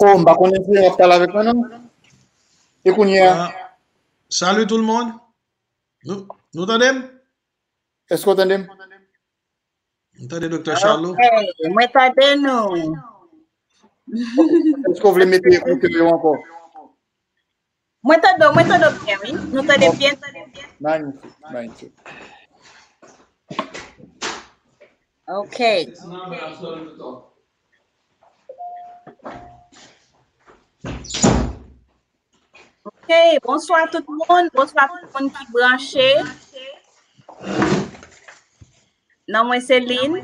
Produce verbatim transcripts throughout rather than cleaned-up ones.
Oh, m pa konnen si w ap pale avèk mwen, non. E kounye a? Ah, salut tout le monde. Nou, nou tande m? Èske w tande m? M tande Doktè Charlot. Ok, mwen tande nou. Èske w vle mete ekoutè yo ankò? Mwen tande w, mwen tande w byen, wi. Nou tande byen. Magnifique, magnifique. Ok. Ok, bonswa tout moun, bonswa tout moun ki branche. Non mwen se Lynn.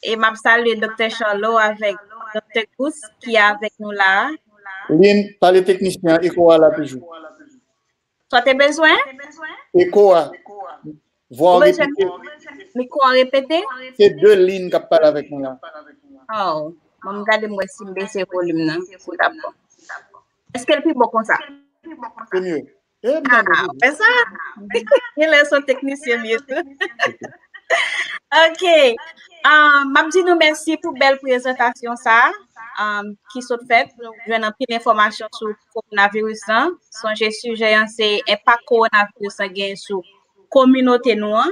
E m ap salye Doktè Charlot avèk Doktè Gous ki avèk nou la a. Lynn, pale teknisyen an, eko a la toujou. Sa w te bezwen? Eko a. Vwa w repete. Mikwo a repete? Se de Lynn k ap pale avèk nou la. Oh, bon, m gade m wè si m bese volim nan pou l ap bon. Èske l pi bon konsa? Se mye. E m tande. Ah, fè sa. Genlè se yon teknisyen m ye tou. Ok. Ah, m ap di nou mèsi pou bèl prezantasyon sa a, ah, ki sot fèt. Nou jwenn anpil enfòmasyon sou kowonaviris lan. Sonje sijè an se enpak kowonaviris lan genyen sou kominote nou an.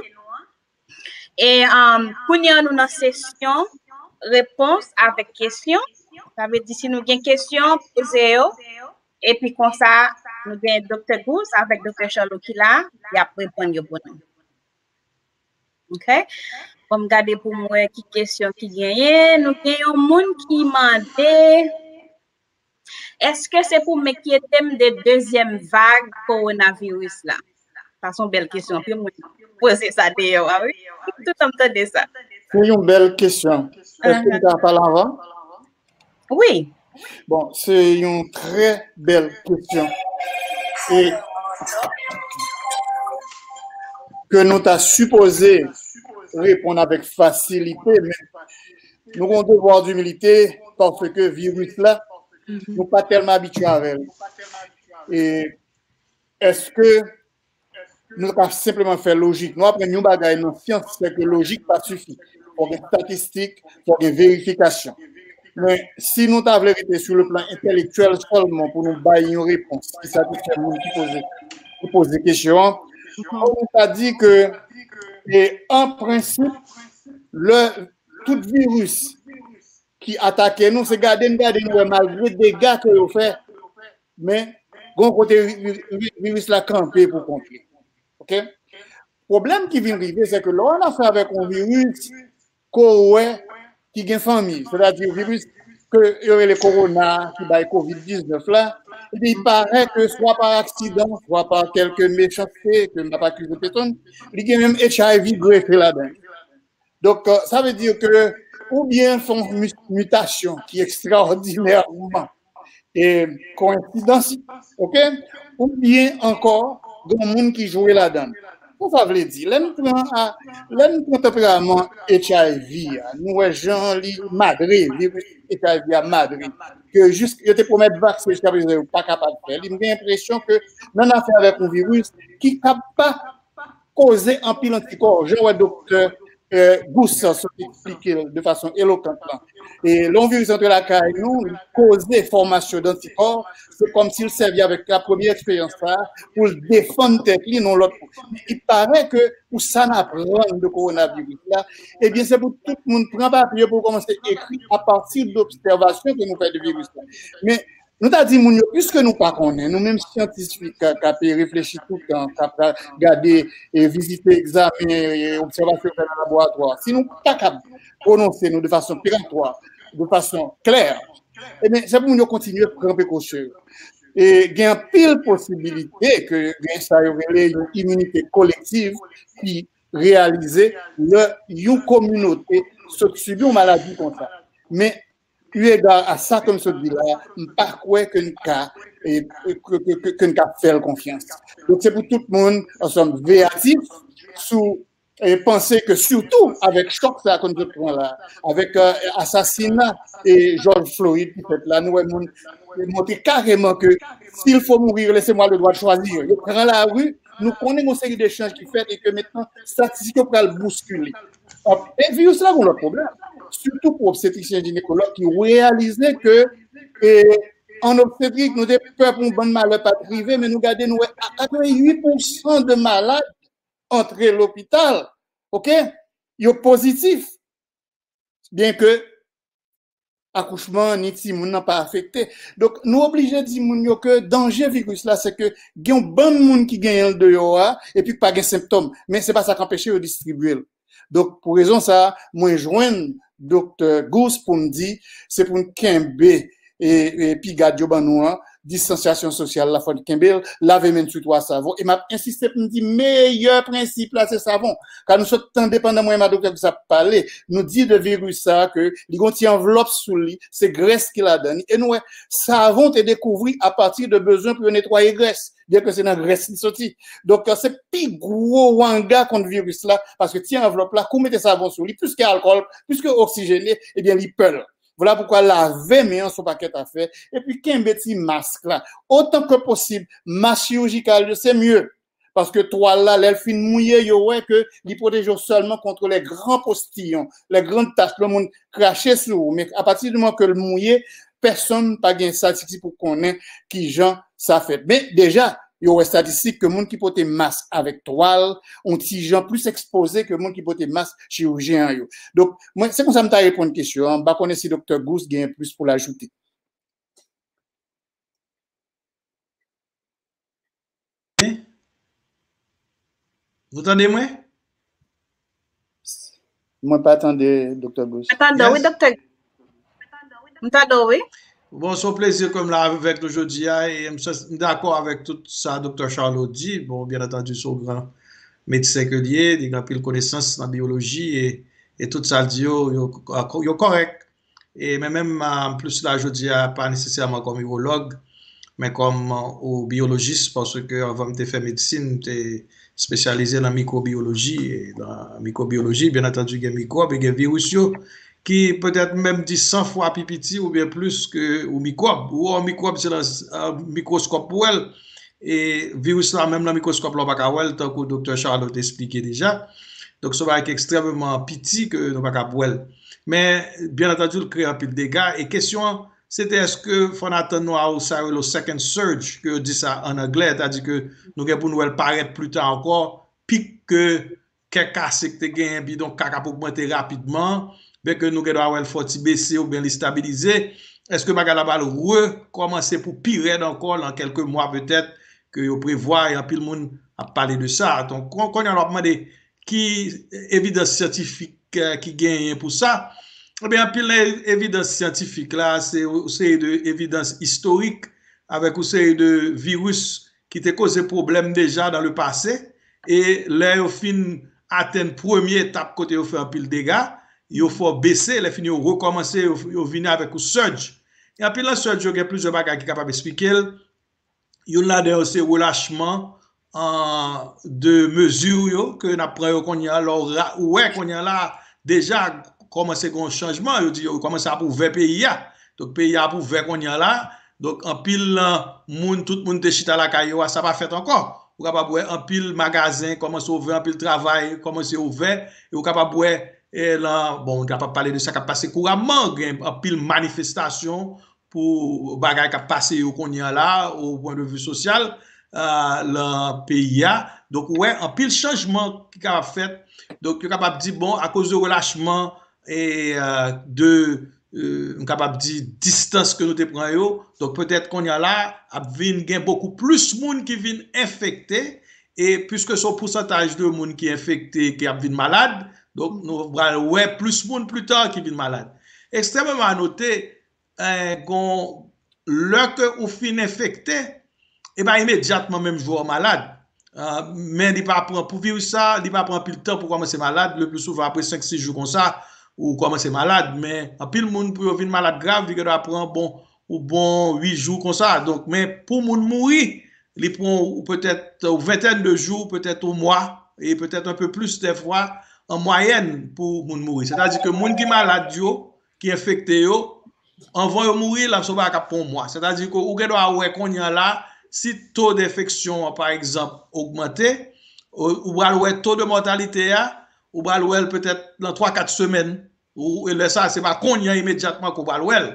E, um, kounye a nou nan sesyon repons avèk kesyon. Sa vle di si nou gen kesyon, poze yo. Epi konsa, nou gen Doktè Gous avèk Doktè Charlot ki la, y ap reponn yo pou nou. Ok? Bon, m gade pou m wè ki kesyon ki genyen. Nou gen yon moun ki mande, èske se pou m enkyete m de dezyèm vag kowonaviris la? Sa se yon bèl kesyon. Anpil moun poze sa deyò a, wi. Toutan m tande sa. Se yon bèl kesyon. Èske m ka pale anvan? Wi. Bon, se yon trè bèl kesyon. E ke nou ta sipoze reponn avèk fasilite, men nou gen yon devwa dimilite paske viris la, nou pa tèlman abitye avè l. E èske nou ka senpleman fè lojik? Nou aprann yon bagay nan syans, se ke lojik pa sifi. Fò gen estatistik, fò gen verifikasyon. Men si nou ta vle rete sou le plan entèlektyèl sèlman pou nou bay yon repons ki satisfè moun ki poze, ki poze kesyon an, fò nou ta di ke, e, an prensip, lè tout viris ki atake nou, se gade n gade n wè malgre dega ke yo fè, men gon kote vi-, vi-, vi-, viris la kanpe pou kont li. Ok? Pwoblèm ki vin rive, se ke lè w an afè avèk yon viris ke w wè ki gen fanmi, sètadi viris ke yo rele kowona ki bay kovid diznèf la, epi parèt ke swa pa aksidan, swa pa kèlke mechanste, ke m ap akize pèsonn, li gen menm H I V grefe ladan l. Donk, euh, sa vle di ke oubyen fè yon mi-, mitasyon ki ekstraòdinèman, e, koensidans, ok? Oubyen ankò, gen moun ki jwe ladan l. Sa sa vle di? Lè n pran a, lè n pran tanperaman H I V a, nou wè jan li madre, viris H I V a madre. Ke jis, yo te pwomèt vaksen, jiska prezan yo pa kapab fè li. M gen enpresyon ke nan afè avèk yon viris ki kab pa koze anpil antikò, jan w wè doktè, eh, Gous sot eksplike l de fason elokant lan. E lè yon viris antre lakay nou, li koze fòmasyon dantikò, se kòmsi l sèvi avèk la premye eksperyans sa a pou l defann tèt li nan lòt. Li parèt ke pou sa n aprann de kowonaviris la, ebyen, se pou tout moun pran papye pou kòmanse ekri apati de obsèvasyon ke nou fè de viris la. Men, nou ta di moun yo, piske nou pa konnen, nou menm syantifik k ap, k ap reflechi toutan, k ap gade, e, vizite, egzamen, e, obsèvasyon fè nan laboratwa, si nou pa kab pwononse nou de fason peratwa, de fason klè, ebyen, se pou moun yo kontinye pran prekosyon yo. E gen anpil posibilite ke gen sa yo rele yon iminite kolektiv ki reyalize lè yon kominote sot sibi yon maladi konsa. Men, eu égard a sa ke m sot di la, m pa kwè ke n ka, e, ke, ke, ke, ke n ka fè l konfyans. Donk, se pou tout moun, ansanm, veyatif sou, e, panse ke sitou avèk chòk sa ke n sot pran la, avèk, e, asasina, e, George Floyd ki fèt la, nou wè moun montre kareman ke s'il faut mourir, laissez-moi le droit de choisir. Yo pran lari, nou konnen gon seri de chanj ki fèt e ke mentnan, estatistik yo pral bouskile. E viris la gon lòt pwoblèm. Sitou pou obstetrisyen jinekològ ki reyalize ke E an obstetrik, nou te pè pou yon bann malè pa t rive, men nou gade, nou wè a katreventuit pousan de malad antre lopital, oke, yo pozitif. Byen ke akouchman ni timoun nan pa afekte. Donk, nou oblije di moun yo ke danje viris la, se ke gen yon bann moun ki genyen l deyò a, epi pa gen senptòm. Men se pa sa k anpeche yo distribye l. Donk, pou rezon sa a, mwen jwenn Doktè Gous pou m di, se pou n kenbe e, e pigad yo ban nou an, distansyasyon sosyal la, fò n kenbe l, lave men n sou twa savon. E m ap ensiste pou m di, meyè prensip la, se savon. Ka nou sot tande pandan mwen menm ak Doktè Gous ap pale, nou di de viris sa a ke li gon ti anvlòp sou li, se grès ki ladan li. E nou wè, savon te dekouvri apati de bezwen pou yo netwaye grès, byen ke se nan grès li soti. Donk, se pi gwo wanga kont viris la, paske ti anvlòp la, kou mete savon sou li, plis ke alkòl, plis ke oksijene, ebyen, li pè l. Vwala poukwa lave men an se yon pakèt afè. Epi kenbe ti mask la. Otan ke posib, mask chirijikal yo, se mye. Paske twal la, lè l fin mouye, yo wè ke li pwoteje w sèlman kont les grands postillons, les grandes taches, lè moun krache sou ou. Men apati di moman ke l mouye, pèsonn pa gen estatistik pou konnen kijan sa fèt. Men deja, yo wè estatistik ke moun ki pote mask avèk twal, yon ti jan plis ekspoze ke moun ki pote mask chirijyen an yo. Donk, mwen, se konsa m ta reponn kesyon an. M pa konnen si Doktè Gous gen plis pou l ajoute. Vous tande mwen? Mwen pa tande Doktè Gous. M tande w, wi, Doktè. M tande w, wi. Bon, se yon plezi ke m la avèk nou jodi a, e m, m dakò avèk tout sa Doktè Charlot di. Bon, byen antandi, se yon gran medsen ke l ye, li gen anpil konesans nan biyoloji, e, e tout sa l di yo, yo, yo kòrèk. E men menm, ah, m plis la jodi a, pa nesesèman kòm iwològ, men kòm, ah, ou biyolojis, paske anvan m te fè medsin, m te espesyalize nan mikwobiyoloji. E nan mikwobiyoloji, byen antandi, gen mikwòb e gen viris yo, ki petèt menm di san fwa pi piti oubyen plis ke yon mikwòb. Ou wè yon mikwòb, se nan, ah, mikwoskòp pou wè l. E viris la, menm nan mikwoskòp la, ou pa ka wè l, tankou Doktè Charlot te esplike deja. Donk, se yon bagay ki ekstrèmeman piti ke nou pa ka wè l. Men, byen antandi, l kreye anpil dega. E kesyon an, se te èske fò n atann nou a sa yo rele second surge, ke yo di sa ann anglè, sètadi ke nou gen pou n wè l parèt pli ta ankò, pik ke kè kase k te genyen, bidon ka k ap ogmante rapidman, byen ke nou gen dwa wè l fè yon ti bese oubyen li estabilize, èske bagay la pral rekòmanse pou pi rèd ankò nan kèlke mwa petèt ke yo prevwa, e anpil moun ap pale de sa. Donk, kon, kounye a nou ap mande ki evidans syantifik, eh, ki genyen pou sa. Ebyen, anpil nan evidans syantifik la, se yon seri de evidans istorik avèk yon seri de viris ki te koze pwoblèm deja dans le passé, e lè yo fin atenn premye etap kote yo fè anpil dega, yo fè w bese, lè fini yo rekòmanse, yo, yo vini avèk yon surge. E anpil nan surge yo gen plizyè bagay ki kapab esplike l. Youn ladan yo se relachman, ah, de mezi yo ke n ap pran yo kounye a, lè w ra-, ou wè kounye a la, deja kòmanse gen yon chanjman, yo di yo kòmanse ap ouvè peyi a. Donk, peyi a ap ouvè kounye a la. Donk, anpil nan moun, tout moun te chita lakay yo a, sa pa fèt ankò. Ou kapab wè anpil magazen kòmanse ouvè, anpil travay kòmanse ouvè. E ou kapab wè, eh, lan, bon, nou kapab pale de sa k ap pase kouramman, gen anpil manifestasyon pou bagay k ap pase yo kounye a la, o pwen de vi sosyal, ah, lan peyi a. Donk, ou wè anpil chanjman ki kapab fèt. Donk, yo kapab di, bon, akoz de relachman e, euh, de, euh, m kapab di, distans ke nou te pran yo. Donk, petèt kounye a la, ap vin gen bokou plis moun ki vin enfekte. E piske se yon pousantaj de moun ki enfekte, ki ap vin malad, donk, nou pral wè plis moun pli ta ki vin malad. Ekstrèmeman anote, eh, gon, lè ke ou fin enfekte, e pa imedyatman menm jou a w malad. Ah, men li pa pran, pou viris sa, li pa pran anpil tan pou kòmanse malad. Le pli souvan, apre senk sis jou konsa, ou kòmanse malad. Men anpil moun, pou yo vin malad grav, li gen dwa pran, bon, ou bon uit jou konsa. Donk, men pou moun mouri, li pran ou petèt yon ventèn de jou, petèt yon mwa, e petèt un peu plus dèfwa, an mwayèn, pou moun mouri. Sètadi ke moun ki malad yo, ki enfekte yo, anvan yo mouri, l ap se yon bagay k ap pran yon mwa. Sètadi ke ou gen dwa wè kounye a la, si to denfeksyon an, pa egzanp, ogmante, ou, ou pral wè to de mòtalite a, ou pral wè l petèt nan twa, kat semèn. Ou, e lè sa, se pa kounye a imedyatman ke w pral wè l.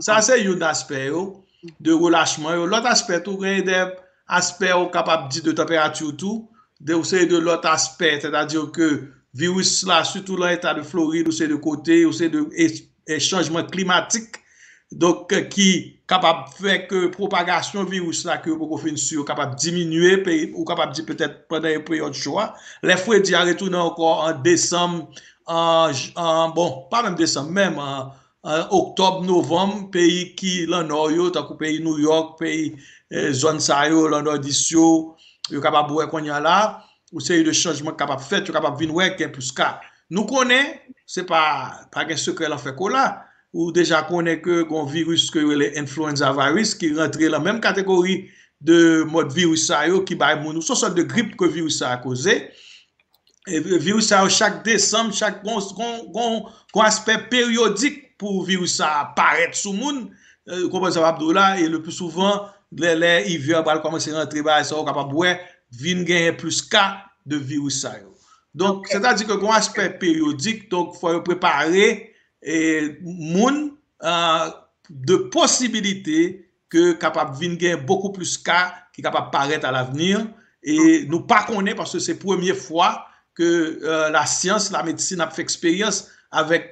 Sa se youn aspè yo, de relachman yo. Lòt aspè tou, gen de aspè ou kapab di de tanperati tou, de yon seri de lòt aspè, sètadi ke viris la, sitou nan eta de Florid, yon seri de kote, yon seri de e, e, chanjman klimatik, donk, ki kapab fè ke pwopagasyon viris la, ke yo poko fin si yo kapab diminye, pe- ou kapab di petèt pandan yon peryòd cho a. Lè fredi a retounen ankò an desanm, an, j- an, bon, pa menm desanm, menm an, an oktòb, novanm, peyi ki lan nò yo, tankou peyi Nouyòk, peyi, eh, zòn sa yo, lan nòdis yo, yo kapab wè kounye a la, yon seri de chanjman kapab fèt, yo kapab vin wè gen plis ka. Nou konnen, se pa, pa gen sekrè lan fè kola, ou deja konnen ke gon viris ke yo rele influenza virus ki rantre lan menm kategori de mòd viris sa yo ki bay moun, ou se yon sòt de grip ke viris sa a koze. E vi- viris sa yo chak desanm, chak gon, gon, gon, gon aspè peryodik pou viris sa a parèt sou moun. Eh, ou konprann sa m ap di w la, e le pli souvan, lè, lè ivè pral kòmanse rantre, bagay sa yo kapab wè, vin genyen plis ka de viris sa yo. Donk, sètadi ke gon aspè peryodik, donk fò yo prepare, eh, moun, ah, de posibilite ke kapab vin gen bokou plis ka ki kapab parèt a lavni. E nou pa konnen paske se premye fwa ke, eh, lasyans, lamedsin ap fè eksperyans avèk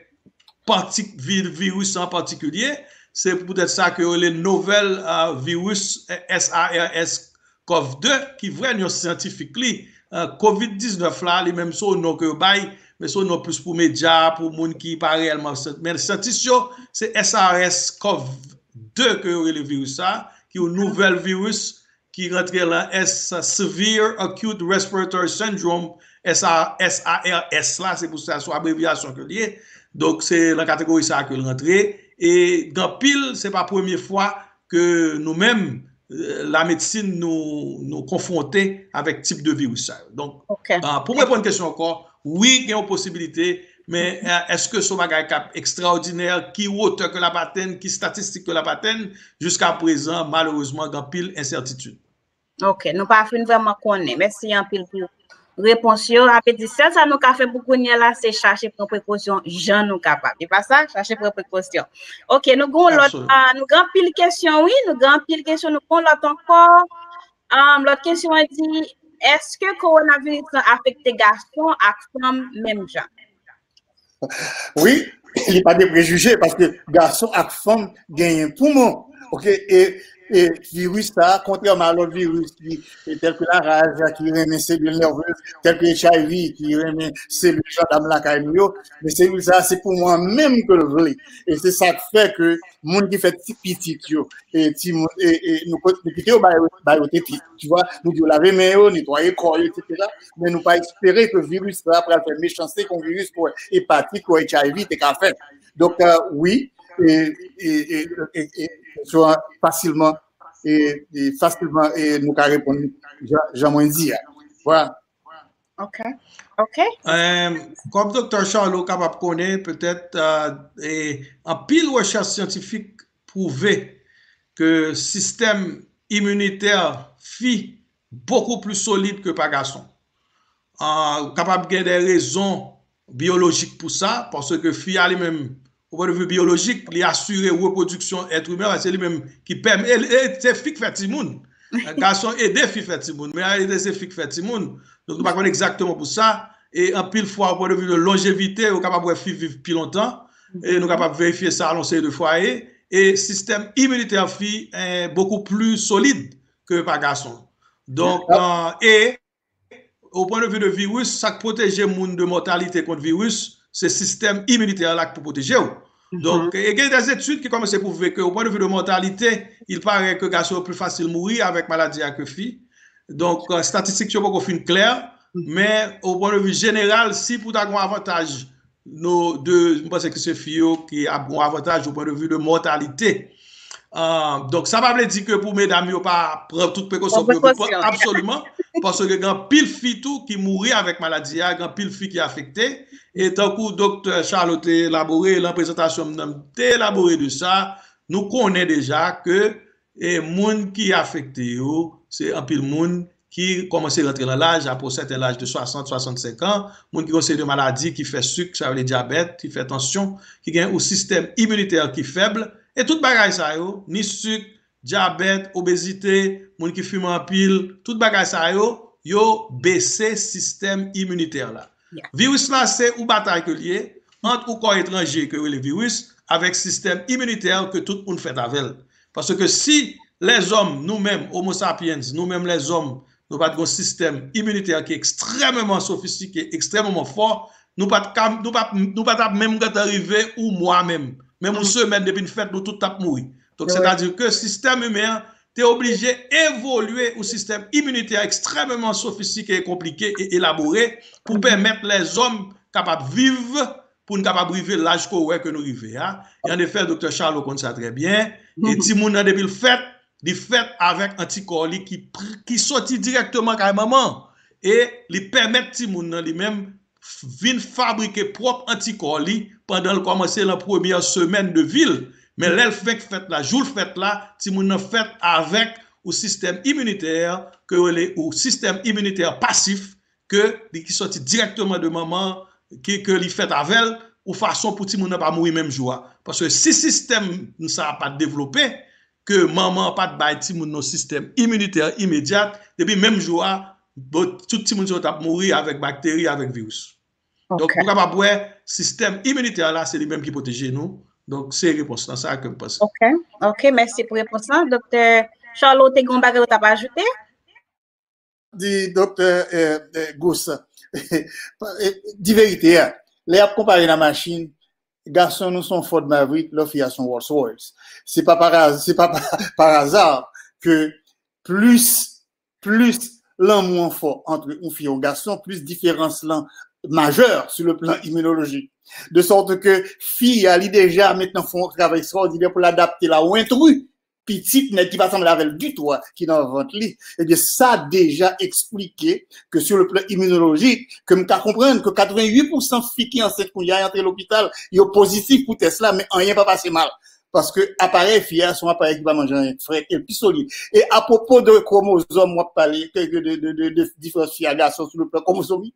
pati- vi- viris an patikilye. Se poutèt sa ke yo rele novel, eh, viris, eh, S A R S cov de, ki vrè non syantifik li. Eh, kovid diznèf la, li menm se yon non ke yo bay, men se yon non plis pou medya, pou moun ki pa reyèlman syan- men syantis yo, se S A R S cov de ke yo rele viris sa, ki yon nouvèl viris ki rantre lan S, Severe Acute Respiratory Syndrome, S A, S A R S la, se pou sa, se yon abrevyasyon ke l ye. Donk, se lan kategori sa ke l rantre. E gen anpil, se pa premye fwa ke nou menm, eh, lamedsin, nou, nou konfwonte avèk tip de viris sa yo. Donk, ah, pou m reponn kesyon ankò, wi, gen yon posibilite, men, eh, èske se yon bagay k ap ekstraòdinè, ki wotè ke l ap atenn, ki estatistik ke l ap atenn, jiska prezan, malerezman, gen anpil ensètitid. Ok, nou pa fin vrèman konnen. Mèsi anpil pou repons yo. Sa vle di, sèl sa nou ka fè pou kounye a la, se chache pran prekosyon jan nou kapab. E pa sa? Chache pran prekosyon. Ok, nou gen yon lòt, ah, nou gen anpil kesyon, wi, nou gen anpil kesyon, nou gen yon lòt ankò. Ah, lòt kesyon an di, èske kowonaviris lan afekte gason ak fanm menm jan? Wi, li pa de prejije, paske gason ak fanm genyen poumon. Ok, e, e viris sa, kontrèman a lòt viris ki, e tèl ke laraj, ki renmen selil nèvez, tèl ke H I V, ki renmen selil jandam lakay nou yo, men selil sa, se poumon an menm ke l vle. E se sa k fè ke moun ki fè ti pitit yo, e timoun, e, e nou, nou kite yo ba yo, ba yo tete. Tu vois, nou di yo lave men yo, netwaye kò yo, etsetera. Men nou pa espere ke viris la pral fè mechanste kon viris kon epatit, kon H I V te ka fè. Donk, euh, wi, e, e, e, e, e, e, fasilman, e, e, fasilman, e, nou ka reponn jan, jan mwen di a. Voilà. Ok. Ok. Kòm Doktè Charlot kapab konnen, petèt, euh, e, anpil rechèch syantifik pwouve ke sistèm iminitè fi bokou pli solid ke pa gason. Ah, kapab gen de rezon byolojik pou sa, paske fi a li menm, o pwen de vi byolojik, li asire repwodiksyon èt imen, se li menm ki pèmèt, e, e se fi k fè timoun. Gason ede fi fè timoun, men an reyalite se fi k fè timoun. Donk nou pa konn egzakteman pou sa. E anpil fwa, o pwen de vi de lonjevite, ou kapab wè fi viv pi lontan. E nou kapab verifye sa nan yon seri de fwaye. E sistèm iminitè fi, eh, bokou pli solid ke pa gason. Donk, euh, e o pwen de vi de viris, sa k pwoteje moun de mòtalite kont viris, se sistèm iminitè la ki pou pwoteje w. Donk, e gen de etid ki kòmanse pwouve ke o pwen de vi de mòtalite, il paraît ke gason yo pli fasil mouri avèk maladi a ke fi. Donk, euh, estatistik yo poko fin klè, men o pwen de vi jeneral, si pou ta gen yon avantaj, nou de, m panse ke se fi yo ki ap gen yon avantaj o pwen de vi de mòtalite. Ah, donk, sa pa vle di ke pou medam yo pa pran tout prekosyon pou yo pran, absoliman, paske gen anpil fi tou ki mouri avèk maladi a, gen anpil fi ki afekte. E tankou Doktè Charlot te elabore, lan prezantasyon m nan, m te elabore de sa, nou konnen deja ke, e, moun ki afekte yo, se anpil moun ki kòmanse rantre nan laj, apre yon sèten laj de swasant, swasannsenk an, moun ki gen yon seri de maladi ki fè sik, sa vle dyabèt, ki fè tansyon, ki gen yon sistèm iminitè ki fèb, E tout bagay sa yo, ni sik, dyabèt, obezite, moun ki fimen anpil, tout bagay sa yo, yo bese sistèm iminitè la. Viris la, se ou batay ke l ye, ant ou kò etranje ke yo rele viris, avèk sistèm iminitè ke tout moun fèt avè l. Paske si lèzòm, nou menm, Homo sapiens, nou menm lèzòm, nou pa t gon sistèm iminitè ki ekstrèmeman sofistike, ekstrèmeman fò, nou pa t ka, nou pa, nou pa t ap menm gentan rive ou mwa menm. Menm yon semèn depi n fèt, nou tout t ap mouri. Donk, sètadi ke sistèm imen an te oblije evolye yon sistèm iminitè ekstrèmeman sofistike e konplike e elabore pou pèmèt lèzòm kapab viv, pou n kapab rive laj ke w wè ke nou rive a. E an efè, Doktè Charlot konn sa trè byen. E timoun nan, depi l fèt, li fèt avèk antikò li ki, pr- ki soti dirèkteman kay manman an. E li pèmèt timoun nan li menm vin fabrike pwòp antikò li pandan l kòmanse nan premyè semèn de vi l. Men lè l fenk fèt la, jou l fèt la, timoun nan fèt avèk yon sistèm iminitè ke yo rele yon sistèm iminitè pasif, ke li ki soti dirèkteman de manman, ke, ke li fèt avè l, yon fason pou timoun nan pa mouri menm jou a. Paske si sistèm sa a pa t devlope, ke manman an pa t bay timoun nan yon sistèm iminitè imedyat, depi menm jou a, bon, tout timoun sa yo t ap mouri avèk bakteri, avèk viris. Donk, nou kapab wè, sistèm iminitè la, se li menm ki pwoteje nou. Donk, se repons lan sa ke m panse. Ok, ok, mèsi pou repons lan. Doktè Charlot, te gen yon bagay ou t ap ajoute? Di doktè eh, eh, Gous, eh, di verite a, lè y ap konpare nan machin, gason nou se yon Ford Maverick, lòt fi a se yon Rolls Royce. Se pa pa, se pa pa, pa aza ke plis, plis lanmou an fò ant yon fi e yon gason, plis diferans lan majè sou le plan iminolojik. De sorte ke fi a, li deja met nan fon yon travay ekstraòdinè pou l adapte l a yon entri pitit nèg ki pa sanble avè l ditou a, ki nan vant li, ebyen sa deja eksplike ke sur le plan immunologique, ke m ka konprann ke katreventuit pousan fi ki ansent kounye a, y antre lopital, yo pozitif pou tès la, men anyen pa pase mal. Paske aparèy fi a se yon aparèy ki pa manje anyen k frèt, e l pi solid. E apwopo de kwomozòm w ap pale, ke, ke de, de, de, de diferans fi a gason sou le plan kwomozomik,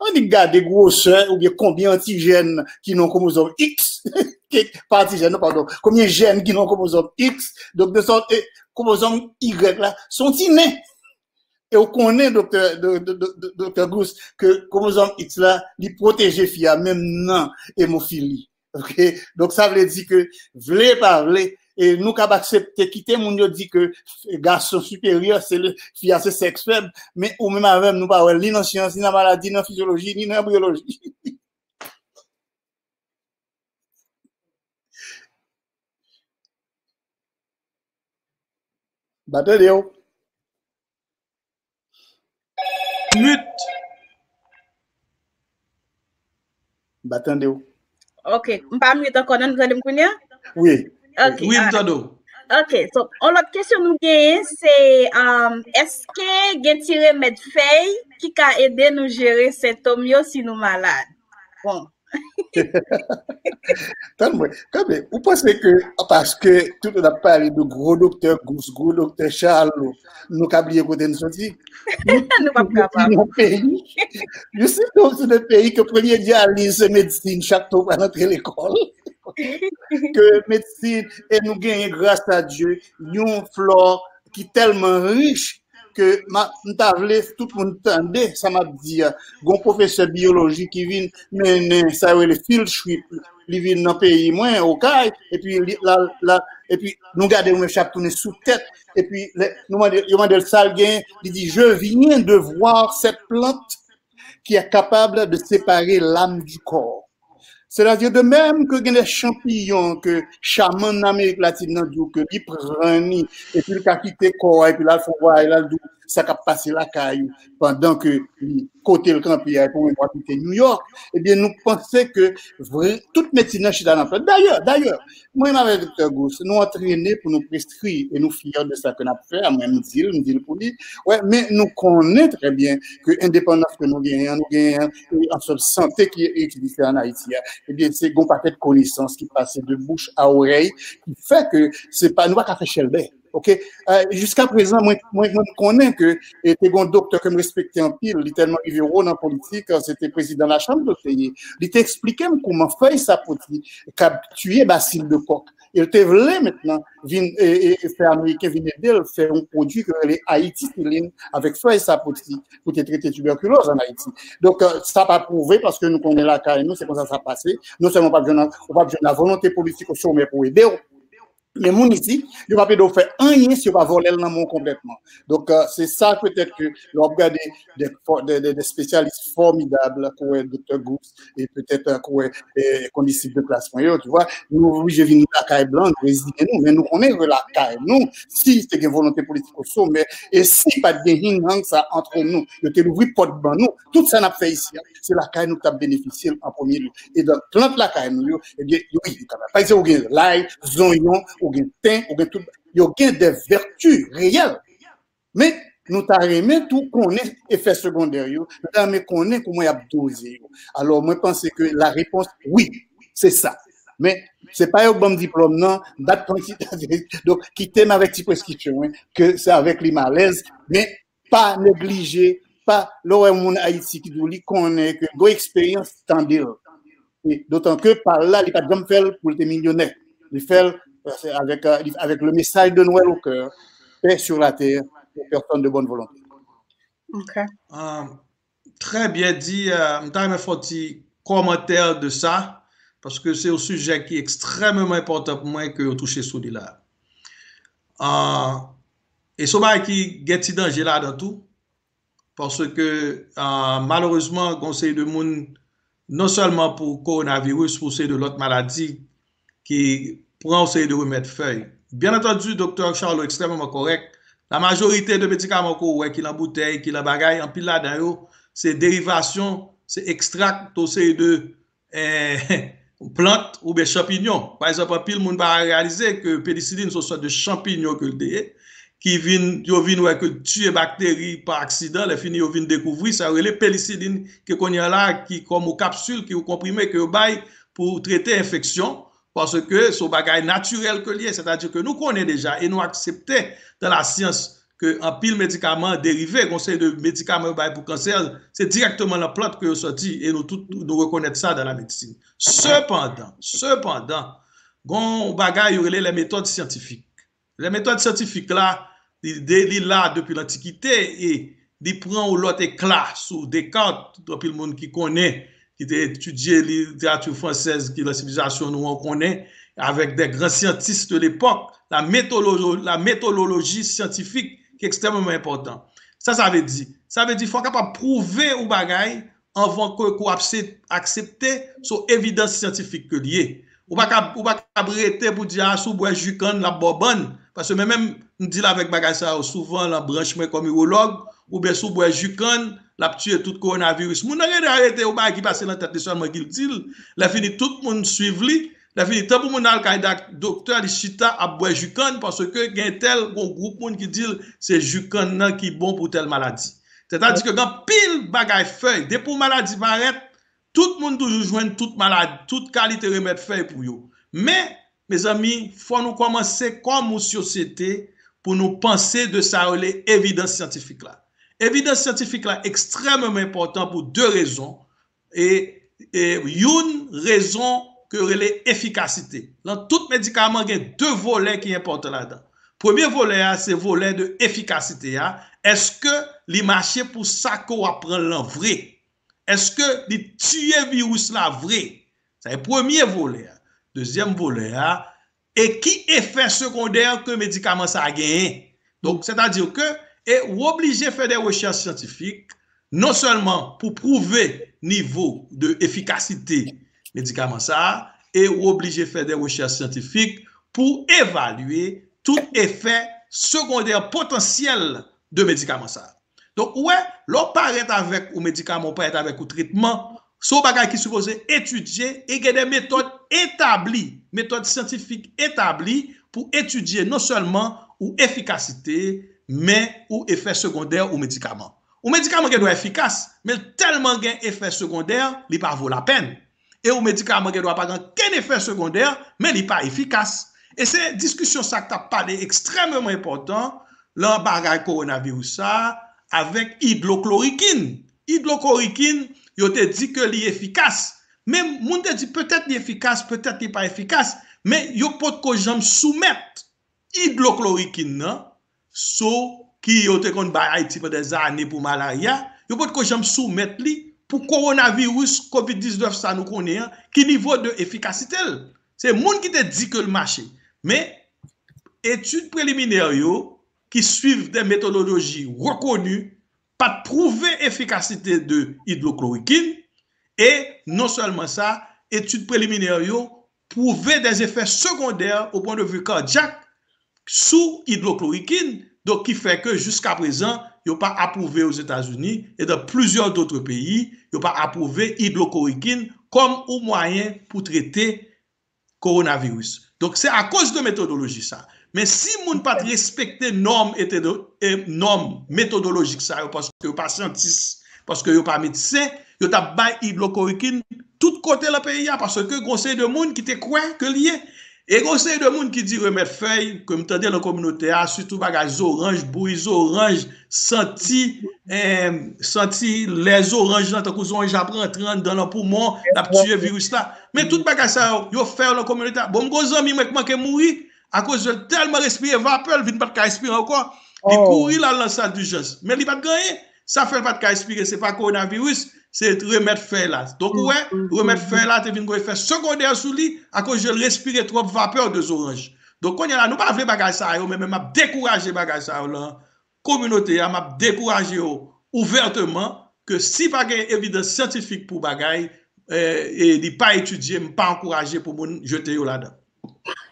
annik gade gwosè oubyen konbyen antijèn ki nan kwomozòm X, ke, pa antijèn, non, padon, konbyen jèn ki nan kwomozòm X, donk de sòt, e, kwomozòm Y la, se yon ti nen. E w konnen, doktè, do, do, do, do, doktè Gous, ke kwomozòm X la, li pwoteje fi a menm nan emofili. Ok? Donk, sa vle di ke, vle pa vle, e nou kab aksepte, kite moun yo di ke gason siperyè, se le, fi a se sèks fèb, men ou menm avè m, nou pa wè l ni nan syans, ni nan maladi, ni nan fizyoloji, ni nan anbriyoloji. M pa tande w. Mute. M pa tande w. Ok, m pa mute ankò, non, nou tande m kounye a? Wi. Ok, Wi, m alright. Tande w. Ok, so, yon lòt kesyon nou genyen, se, um, èske gen ti remèd fèy ki ka ede nou jere sentòm yo si nou malad? Bon. Tann mwen, kanpe, ou panse ke, paske tout moun ap pale de gwo doktè Gous, gwo doktè Charlot, nou ka bliye kote n soti? Nou p ap kapab. Yon peyi, you see, nou se de peyi ke premye dyaliz se medsin, chak tan w pral antre lekòl. Ke medsin, e nou genyen, gras a Dye, yon flò ki tèlman rich, ke ma, m ta vle tout moun tande sa m ap di a. Gon pwofesè biyoloji ki vin mennen sa yo rele field trip. Li vin nan peyi mwen, Okay, epi li, la, la, epi nou gade yon mèch ap tounen sou tèt, epi lè, nou mande, yo mande l sa l gen, li di, je viens de voir cette plante qui est capable de séparer l'âme du corps. Sètadi, de menm ke gen de chanpiyon ke chaman nan Amerik Latin nan di w ke li pran ni, epi l ka kite kò a, epi l al fè yon vwayaj, l al di w sa k ap pase lakay ou, pandan ke li kote l kanpe a, epi w menm w ap kite New York, ebyen, nou panse ke vre, tout medsin nan chita nan plè. Dayè, dayè, mwen menm avèk doktè Gous, nou antrene pou nou preskri, e nou fyè de sa ke n ap fè a, mwen m di l, m di l pou li, wè, men nou konnen trè byen ke endepandans ke nou genyen an, nou genyen an, e ansanm sante ki egziste ann Ayiti a, ebyen, se gon pakèt konesans ki pase de bouch a orèy, ki fè ke se pa, nou pa ka fè chèlbè. Ok? Euh, jiska prezan, mwen, mwen, mwen konnen ke, e, te gon doktè ke m respekte anpil, li tèlman rive wo nan politik, se te prezidan lachanm ke l te ye. Li te eksplike m kouman fèy sapoti ka tiye basil de kòk. E l te vle mentnan vin e, e, e fè Ameriken vin ede l fè yon pwodui ke rele Haïticilline avèk fèy sa pou ti, pou te trete tibèkiloz an Ayiti. Donk, euh, sa pa pwouve paske nou konnen lakay nou, se konsa sa pase. Non sèlman w p ap jwenn, ou p ap jwenn la volonte politik o somè pou ede w, men moun isi, yo p ap ede w fè anyen si yo pa vòlè l nan men w konplètman. Donk, euh, se sa petèt ke lè w ap gade de, de, de, de spesyalis fòmidab, kouwè Doktè Goups, e petèt, euh, kouwè, euh, kondisip de klas mwen yo, tu vois, nou oblije vin lakay blan, nou reziye nou, men nou konnen ke lakay nou, si te gen volonte politik o somè, e si pa t gen hing hang sa antre nou, yo te louvri pòt ban nou, tout sa n ap fè isi a, se lakay nou k t ap benefisye l an premye lye. E donk, plant lakay nou yo, ebyen, wi, yo kapab. Pa egzanp, ou gen lay, zonyon, ou gen ten, ou gen tout, yo gen de vèti reyèl. Men, nou ta renmen tou konnen efè segondè yo, nou ta renmen konnen kouman y ap doze yo. Alò, mwen panse ke la repons, wi, se sa. Men, se pa yo k ban m diplòm nan, dat kantite. Donk, kite m avèk ti preskripsyon, wi, ke se avèk li m alèz, men pa neglije, pa, lè w wè yon moun Ayiti ki di w li konnen ke gwo eksperyans, tande l. E dotan ke pa l la, li pa t janm fè l pou l te milyonè. Li fè l, euh, avèk, euh, li, avec le message de Noël au cœur, paix sur la terre aux personnes de bonne volonté. Ok. Euh, très bien dit. Euh, m ta renmen fè yon ti kòmantè de sa, paske se yon sijè ki ekstrèmeman enpòtan pou mwen ke yo touche sou li la. Euh, e se yon bagay ki gen ti danje ladan tou, paske, euh, malerezman, gen yon seri de moun, non sèlman pou kowonaviris, pou seri de lòt maladi, ki pran yon seri de remèd fèy. Byen antandi, Doktè Charlot ekstrèmeman kòrèk. La majorite de medikaman ke w wè ki lan boutèy, ki lan bagay, anpil ladan yo, se derivasyon, se ekstrak, yon seri de, eh, plant oubyen chanpinyon. Pa egzanp, anpil moun pa reyalize ke penisilin se yon sòt de chanpinyon ke l te ye, ki vin, yo vin wè ke l tiye bakteri pa aksidan, lè fini yo vin dekouvri, sa yo rele penisilin, ke kounye a la, ki kòm yon kapsil, ki yon konprime ke yo bay pou trete enfeksyon, paske se yon bagay natirèl ke l ye, sètadi ke nou konnen deja e nou aksepte dan lasyans ke anpil medikaman derive, gen yon seri de medikaman yo bay pou kansè, se dirèkteman lan plant ke yo sòti, e nou tout, nou rekonèt sa dan lamedsin. Sepandan, sepandan, gen yon bagay yo rele lè metòd syantifik. Lè metòd syantifik la, li, de, li la depi lantikite e li pran yon lòt ekla sou Descartes, anpil moun ki konnen, ki te etidye literati fransèz ki lan sivilizasyon nou an konnen, avèk de gran syantis de lepòk, la metodolo-, la metodoloji syantifik ki ekstrèmeman enpòtan. Sa sa vle di? Sa vle di fò w kapab pwouve yon bagay anvan ke, ke w apse-, aksepte se yon evidans syantifik ke l ye. Ou pa kab, ou pa kab rete pou di, a, si w bwè ji kann, l ap ba w bann. Paske mwen menm, m deal avèk bagay sa yo souvan lan branch mwen kòm iwològ, oubyen si w bwè ji kann, l ap tiye tout kowonaviris. Moun nan rete arete yon bagay ki pase lan tèt li sèlman ki l di l. Lè fini, tout moun swiv li. Lè fini, tan pou moun al kay dak-, doktè, li chita ap bwè ji kann, paske gen tèl, gon gwoup moun ki di l se ji kann nan ki bon pou tèl maladi. Sètadi ke gen anpil bagay fèy. Depi yon maladi parèt, tout moun toujou jwenn tout maladi, tout kalite remèd fèy pou yo. Men, mezanmi, fò nou kòmanse kòm yon sosyete pou nou panse de sa yo rele evidans syantifik la. Evidans syantifik la ekstrèmeman enpòtan pou de rezon. E, e youn rezon ke yo rele efikasite. Lan tout medikaman, gen de volè ki enpòtan ladan. Premye volè a, se volè de efikasite a. Èske li mache pou sa ke w ap pran l lan vre? Èske li tiye viris la vre? Sa se premye volè a. Dezyèm volè a, e ki efè segondè ke medikaman sa a genyen? Donk, sètadi ke, e ou oblije fè de rechèch syantifik, non sèlman pou pwouve nivo de efikasite medikaman sa a, e ou oblije fè de rechèch syantifik pou evalye tout efè segondè potansyèl de medikaman sa a. Donk, ou wè, lè w parèt avèk yon medikaman, ou parèt avèk yon tretman, se yon bagay ki sipoze etidye e gen de metòd etabli, metòd syantifik etabli pou etidye non sèlman ou efikasite, men ou efè segondè ou medikaman. Yon medikaman gen dwa efikas, men l tèlman gen efè segondè, li pa vo lapèn. E yon medikaman gen dwa pa gen okenn efè segondè, men li pa efikas. E se diskisyon sa k t ap pale ekstrèmeman enpòtan lan bagay kowonaviris sa a avèk idwoklorikin. Idwoklorikin, yo te di ke li efikas, Men moun te di petèt li efikas, petèt li pa efikas, men yo potko janm soumèt idwoklorikin nan, so ki yo te konn bay Ayiti pandan zane pou malarya, yo potko janm soumèt li pou kowonaviris kovid diznèf sa nou konnen an, ki nivo de efikasite l. Se moun ki te di ke l mache. Men, etid preliminè yo, ki swiv de metodoloji rekoni, pa t pwouve efikasite de idwoklorikin, e non sèlman sa, etid preliminè yo pwouve de efè segondè o pwen de vi kadyak sou idwoklorikin, donk ki fè ke jiska prezan, yo pa apwouve Ozetazini e dan plizyè dòt peyi, yo pa apwouve idwoklorikin kòm yon mwayen pou trete kowonaviris. Donk, se akoz de metodoloji sa. Men si moun pa t respekte nòm, e, nòm metodolojik sa yo, paske yo pa syantis, paske yo pa medsen, yo t ap bay idwokorikin tout kote nan peyi a, paske gon seri de moun ki te kwè ke l ye. E gon seri de moun ki di remèd fèy, ke m tande nan kominote a, sitou bagay zoranj, bouyi zoranj, santi, eh, santi lè zoranj lan, tankou zoranj ap rantre anndan nan poumon, l ap tiye viris la. Men tout bagay sa yo, yo fè yo nan kominote a. Bon, m gon zanmi mwen k manke mouri akoz l tèlman respire vapè, l vin pa t ka respire ankò. Li kouri l al nan sal dijans. Men li pa t gen anyen. Sa fè l pa t ka respire, se pa kowonaviris, se remèd fèy la. Donk, ou wè, remèd fèy la te vin gon efè segondè sou li akoz l respire twòp vapè de zoranj. Donk, kounye a la, nou pa vle bagay sa yo, men, men m ap dekouraje bagay sa yo lan kominote a, m ap dekouraje yo ouvèteman ke si pa gen evidans syantifik pou bagay, eh, e li pa etidye, m pa ankouraje pou moun jete yo ladan.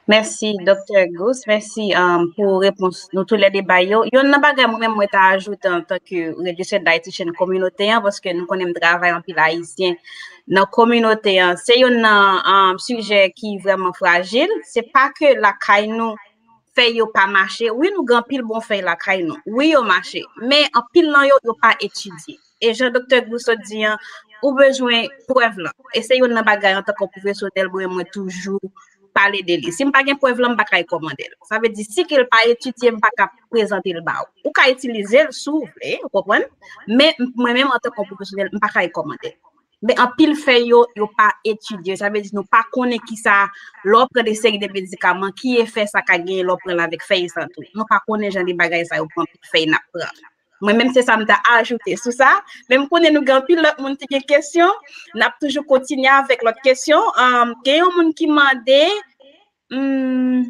Mèsi, Doktè Gousse. Mèsi, um, pou repons nou toulède bay yo. Yonn nan bagay mwen menm mwen ta ajoute antanke Registered Dietitian kominote an, paske nou konnen m travay anpil Ayisyen nan kominote an. Se yonn nan, um, sijè ki vrèman frajil. Se pa ke lakay nou fèy yo pa mache. Wi, nou gen anpil bon fèy lakay nou. Wi, yo mache. Men anpil nan yo, yo pa etidye. E jan Doktè Gousse di an, ou bezwen prèv lan. E se yonn nan bagay antanke pwofesyonèl, mwen, mwen toujou pale de li. Si m pa gen prèv lan, m pa ka rekòmande l. Sa vle di, si ke l pa etidye, m pa ka prezante l ba ou. Ou ka itilize l si w vle, ou konprann? Men mwen menm, antanke pwofesyonèl, m pa ka rekòmande l. Men anpil fèy yo, yo pa etidye. Sa vle di, nou pa konnen kisa, lè w pran de seri de medikaman, ki efè sa ka genyen lè w pran l avèk fèy sa tou. Nou pa konnen jan de bagay sa yo pou anpil fèy n ap pran. Mwen menm se sa m ta ajoute sou sa. Men m konnen nou gen anpil lòt moun ki gen kesyon. N ap toujou kontinye avèk lòt kesyon. Um, gen yon moun ki mande, hmm,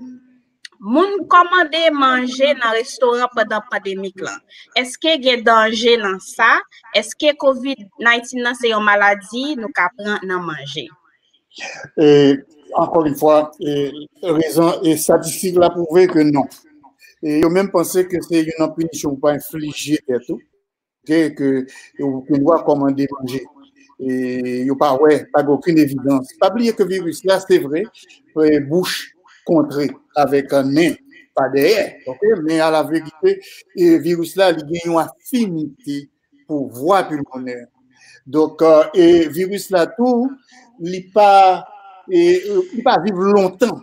moun kòmande manje nan restoran pandan pandemik lan. Èske gen danje nan sa? Èske kovid diznèf lan se yon maladi nou ka pran nan manje? E, ankò yon fwa, e, rezon, e, estatistik la pwouve ke non. E yo menm panse ke se yon pinisyon pou pa enflije tèt ou, ok, ke ou gen dwa kòmande manje. E yo pa wè, pa gen okenn evidans. Pa bliye ke viris la, se vre, e, bouch kontre avèk nen, pa dèyè, ok? Men a la verite, e, viris la, li gen yon afinite pou vwa pilmonè. Donk, e, e viris la tou, li pa, e, e, li pa viv lontan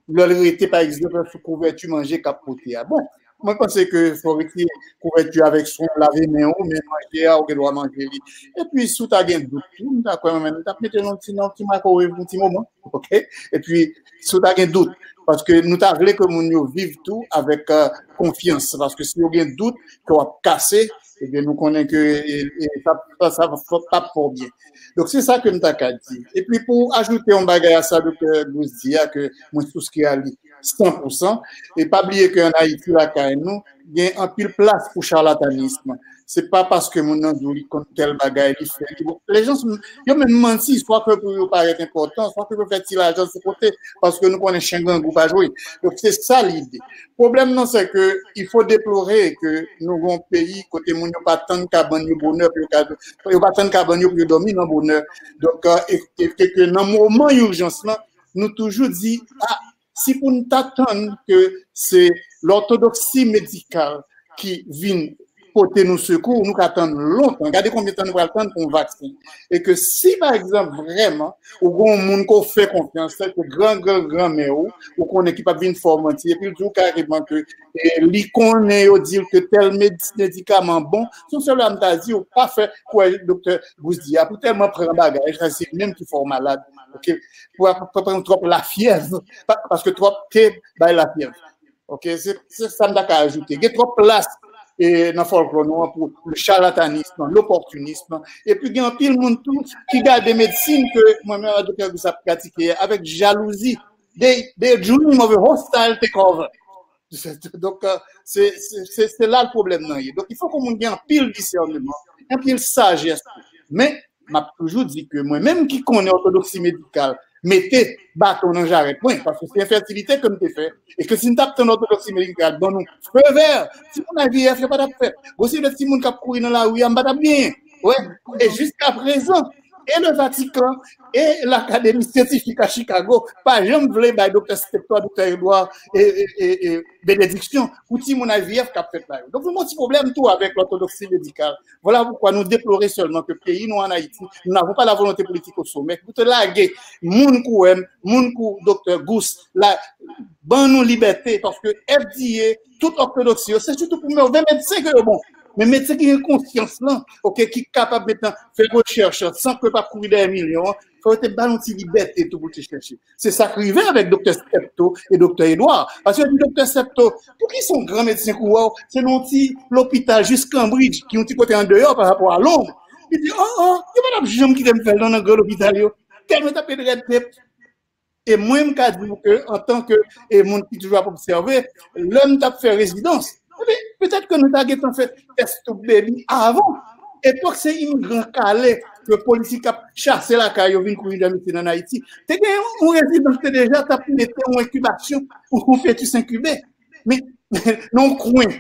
lè l rete, pa egzanp, sou kouvèti manje k ap pote a. Bon, mwen panse ke fò w retire kouvèti avèk swen, lave men w, men manje a, ou gen dwa manje li. Epi, si w ta gen dout tou, m ta kwè mwen menm, m t ap mete l nan ti, nan ti makwowèv yon ti moman, ok? Epi, si w ta gen dout, paske nou ta vle ke moun yo viv tou avèk, e, konfyans, paske si yo gen dout, ke w ap kase, ebyen, nou konnen ke, e, e, sa, sa, sa p ap fè w byen. Donk, se sa ke m ta ka di. Epi, pou ajoute yon bagay a sa Doktè Gousse di a, ke mwen souskri a li san pou san, e pa bliye ke ann Ayiti, lakay nou, gen anpil plas pou chalatanism. Se pa paske moun nan di w li konn tèl bagay, li fè, li bon. Lèjan, yo menm manti, swa ke pou yo parèt enpòtan, swa ke pou yo fè ti lajan sou kote, paske nou konnen chen grangou pa jwe. Donk, se sa lide. Pwoblèm nan, se ke il faut déplorer ke nou gen yon peyi kote moun yo pa tann kabann yo bonè pou yo ka, yo pa tann kabann yo pou yo dòmi nan bonè. Donk, e, e, e ke nan moman ijans lan, nou toujou di, a, si pou n ta tann ke se lòtodoksi medikal ki vin pote nou sekou, nou ka tann lontan. Gade konbyen tan nou pral tann pou yon vaksen. E ke si, pa egzanp, vrèman, ou gen yon moun ke w fè konfyans, tèlke gran, gran, granmè w, ou konnen ki p ap vin fè w manti, epi l di w kareman ke e, li konnen yo di l ke tèl med-, medikaman bon, se yon sèl bagay m ta di, ou pa fè kwè doktè Gous di a, pou tèlman pran bagay, sa se li menm ki fè w malad. Oke? Pou pa pran twòp lafyèv, pa, paske twòp te bay lafyèv. Oke? Se, se sa m ta ka ajoute. Gen twòp plas e, nan fòlklò nou an pou le charlatanisme, l'opportunisme. Epi gen anpil moun tou ki gade medsin ke mwen menm ak doktè Gous ap pratike avèk jalouzi. They, they dream of a hostile takeover. Donk, e, se, se, se, se la pwoblèm nan ye. Donk, il fò ke moun gen anpil disèneman, anpil sajès. Men, m ap toujou di ke mwen menm ki konnen òtodoksi medikal, mete baton nan jarèt mwen, paske se enfètilite ke m te fè, e ke si m t ap tann òtodoksi medikal ban nou feu vert, timoun I V F yo pa t ap fèt. Gwo seri de timoun k ap kouri nan lari a, m pa t ap genyen. Wè, e jiska prezan, e le Vatican, e Lakademi Syantifik a Chicago, pa janm vle bay doktè Stepto a, doktè Edouard, e, e, e, e, benediksyon pou timoun I V F k ap fèt la yo. Donk, nou gen yon ti pwoblèm tou avèk lòtodoksi medikal. Voilà pourquoi nous déplorons seulement que pays nous en Haïti, nous n'avons pas la volonté politique au sommet pou te lage moun kou M, moun kou doktè Gous, la, ban nou libète, paske F D A, tout òtodoksi yo, se sitou pou move medsen ke yo bon. Men medsen ki gen konsyans lan, oke, ki kapab menm fè rechèch san ke pa kouri dèyè milyon an, fò yo te ba nou ti libète tou pou te chèche. Se sa k rive avèk doktè Stepto e doktè Edouard. Paske yo di doktè Stepto, poukisa yon gran medsen kou w, se nan yon ti lopital jis Cambridge, ki yon ti kote andeyò pa rapò a Lond. Li di, oh, oh, yo pa t ap janm kite m fè l nan, nan gran lopital yo. Tèlman t ap gen rèd tèt. E mwen, m ka di w ke, antanke e moun ki toujou ap obsève, lè m t ap fè rezidans, ebyen, petèt ke nou ta gentan fè tès tout bebi avan. Epòk se imigran kale ke polis t ap chase lakay yo vin kouri nan medsin ann Ayiti. Te gen yon, yon rezidans te deja t ap mete yon enkibasyon pou yon fetis enkibe. Men, nan yon kwen.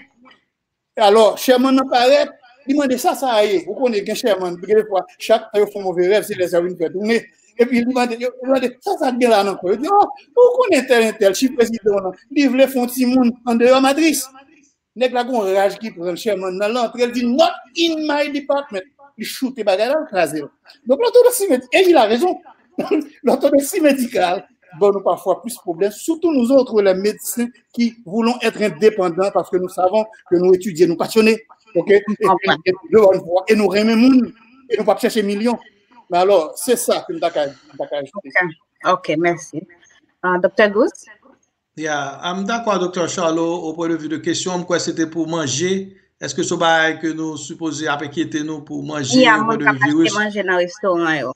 Alò, chèmann nan parèt, li mande sa sa a ye. Ou konnen, gen chèmann, gen defwa, chak tan yo fè yon move rèv, se lè sa yo vin fè tounen. Epi li mande, yo mande, sa sa gen la nan kò? Yo di, oh, ou konnen tèl entèl, chi prezidan w lan, li vle fè yon timoun andeyò matris. Nèg la gon raj ki pran l, chèmann nan, l antre, l di, not in my department. Li choute bagay la, l kraze l. Donk, lòtodoksi medikal, e il a raison. Lòtodoksi medikal ban nou pafwa plis pwoblèm, surtout nous autres, les médecins qui voulons être indépendants, parce que nous savons que nous étudions, nous passionnés, ok? Et puis, et puis, devant une fois, et nous renmen moun, et nou p ap chèche milyon. Men alò, se sa ke m ta ka, m ta ka ajoute. Ok, ok, mèsi. Ah, doktè Gous? Yeah, m dakò ak doktè Charlot, au point de vue de kesyon, m kwè se te pou manje. Èske se yon bagay ke nou sipoze ap enkyete nou pou manje, yeah, au point de vue virus? Manje nan restoran yo.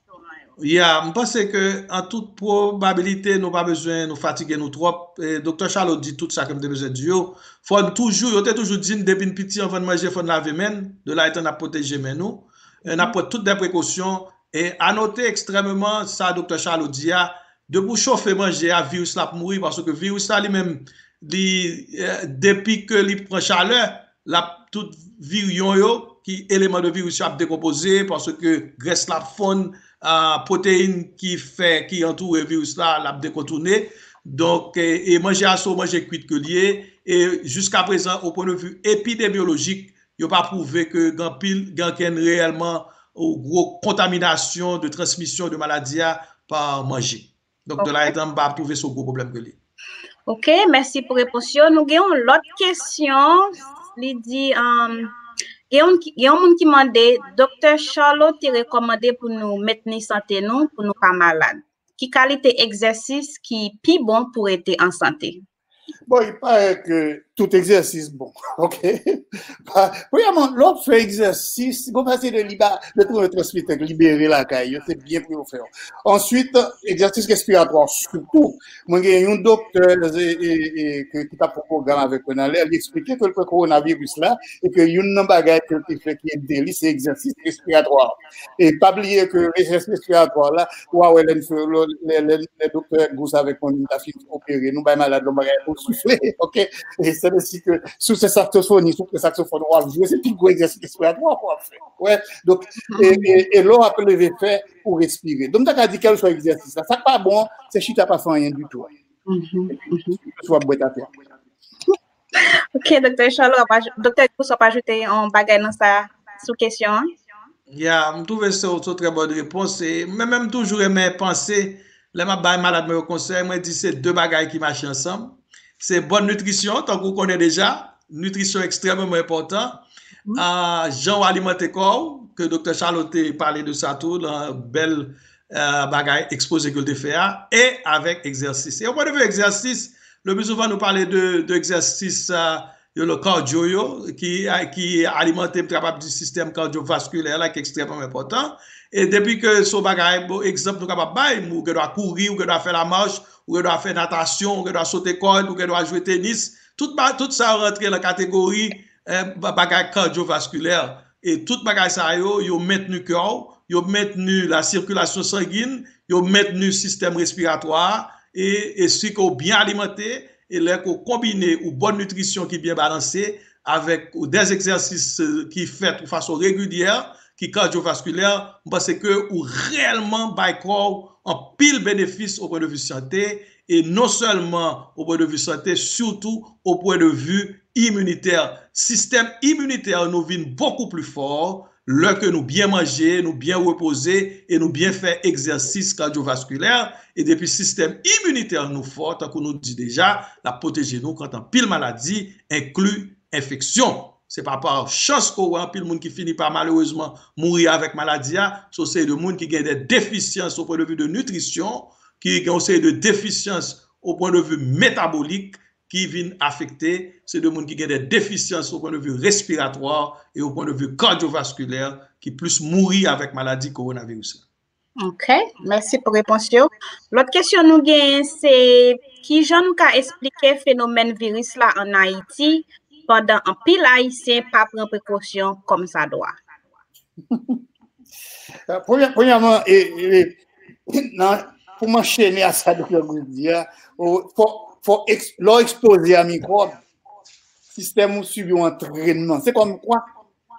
Yeah, m panse ke an tout pwobabilite, nou pa bezwen nou fatige nou twòp. E, doktè Charlot di tout sa ke m te bezwen di yo. Fò n toujou, yo te toujou di n, depi n piti, anvan n manje, fò n lave men n. De la etan n ap pwoteje men nou. E, n ap pran tout de prekosyon. E, a note ekstrèmeman, sa doktè Charlot di a, depi w chofe manje a, viris la ap mouri, paske viris la li menm, li, eh, depi ke li pran chalè, l ap tout viriyon yo, ki eleman de viris yo ap dekonpoze, paske grès la ap fonn, ah, pwoteyin ki fè, ki antoure viris la, l ap dekontounen. Donk, e, e manje a se yon manje kwit ke l ye, e jiska prezan, au point de vue epidemyolojik, yo pa pwouve ke gen anpil, gen ankenn reyèlman ou gwo kontaminasyon de transmisyon de maladi a pa manje. Donk, de la etan, m pa twouve se yon gwo pwoblèm ke li. Ok, mèsi pou repons yo. Nou gen yon lòt kesyon. Li di, um, gen yon, gen yon moun ki mande, doktè Charlot te rekòmande pou nou mentni sante nou, pou nou pa malad. Ki kalite egzèsis ki pi bon pou rete an sante? Bon, il paraît que tout exercice bon, ok? Pa, premyèman, lè w ap fè egzèsis, gon fason de liba, de trouve transmitan libere lakay yo, se byen pou yo fè yo. Answit, egzèsis respiratwa, sitou, mwen gen yon doktè, e, e, e, ke, ki t ap fè yon pwogram avèk mwen nan lè, li eksplike ke l kwè kowonaviris la, e ke youn nan bagay ke l te fè ki ede li, se egzèsis respiratwa. E pa bliye ke egzèsis respiratwa la, w a wè lè n fè, lè, lè, lè doktè Gous avèk mwen, nou ta fin opere, nou bay malad la yon bagay pou soufle, ok? E se de si ke si w se saksofoni, si w pran saksofòn, w ap jwe, se pi gwo egzèsis respiratwa w ap fè. Wè, donk, e, e, e lè w ap leve fè pou respire. Donk, m ta ka di kèlkeswa egzèsis la, sa k pa bon, se chita pa fè anyen ditou. Mhm, mhm. Si w ap bwèt atè. Ok, Doktè Charlot, w ap aj- Doktè Gous, w ap ajoute yon bagay nan sa, sou kesyon an? Ya, m twouve se yon trè bòn repons. E mwen menm, m toujou renmen panse, lè m ap bay malad mwen yo konsèy, mwen di se de bagay ki mache ansanm. Se bòn nitrisyon, tankou w konnen deja, nitrisyon ekstrèmeman enpòtan. Ah, jan w alimante kò w, ke Doktè Charlot te pale de sa tou, nan bèl eh, bagay ekspoze ke l te fè a, e avèk egzèsis. E o pwen de vi egzèsis, le pli souvan nou pale de, de egzèsis eh, yo le kadyo yo, ki, ki alimante, m kapab di, sistèm kadyovaskilè la, ki ekstrèmman enpòtan. E depi ke se yon bagay, bon, egzanp nou kapab bay, ou gen dwa kouri, ou gen dwa fè lamach, ou gen dwa fè natasyon, ou gen dwa sote kòd, ou gen dwa jwe tenis. Tout, ba- tout sa yo rantre nan kategori eh, ba- bagay kadyovaskilè. E tout bagay sa yo, yo mentni kè w, yo mentni la sikilasyon sangin, yo mentni sistèm respiratwa a, e, e si ke w byen alimante, e lè ke w konbine yon bòn nitrisyon ki byen balanse avèk yon dè egzèsis eh, ki fèt yon fason regilyè, ki kadyovaskilè, m panse ke ou reyèlman bay kò w anpil benefis o pwen de vi sante, e non sèlman o pwen de vi sante, sitou o pwen de vi iminitè. Sistèm iminitè nou vin bokou pli fò lè ke nou byen manje, nou byen repoze e nou byen fè egzèsis kadyovaskilè. E depi sistèm iminitè nou fò, tankou nou di deja, l ap pwoteje nou kont anpil maladi, enkli enfeksyon. Se pa pa chans ke w wè anpil moun ki fini pa malerezman mouri avèk maladi a, se yon seri de moun ki gen de defisyans o pwen de vi de nitrisyon, ki gen yon seri de defisyans o pwen de vi metabolik, ki vin afekte, se de moun ki gen de defisyans o pwen de vi respiratwa e o pwen de vi kadyovaskilè, ki plis mouri avèk maladi kowonaviris la. Ok, mèsi pou repons yo. Lòt kesyon nou genyen se, kijan nou ka esplike fenomèn viris la ann Ayiti pandan anpil Ayisyen pa pran prekosyon kòm sa dwa? Premyèman, e, e, nan, pou m anchene a sa Doktè Gous di a, fò, fò lè w ekspoze a mikwòb, sistèm ou sibi yon antrènman. Se kòm kwa,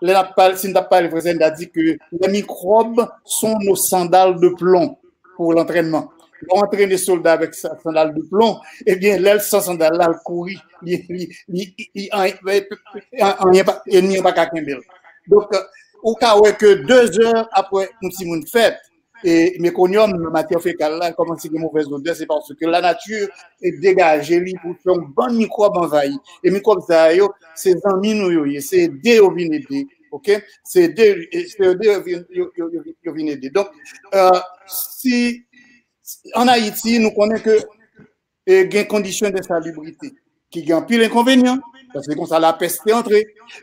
lè n ap pale, si n t ap pale fransè, n ta di ke les microbes sont nos sandales de plomb pour l'entraînement. Lè w antrene sòlda avèk sandal de plon, ebyen, lè l san sandal la, l kouri, li, li, li, li, anyen pa, ennmi an pa ka kenbe l. Donk, ou ka wè ke de zè apre yon timoun fèt, e mekonyòm nan matyè fekal la kòmanse gen movèz odè, se paske lanati degaje li pou fè yon bann mikwòb anvayi. E mikwòb sa yo, se zanmi nou yo ye, se ede yo vin ede. Ok? Se ede, se ede yo vin, yo, yo, yo, yo vin ede. Donk, si ann Ayiti, nou konnen ke e, gen kondisyon de salibrite ki gen anpil enkonvenyan, paske konsa lapès te antre.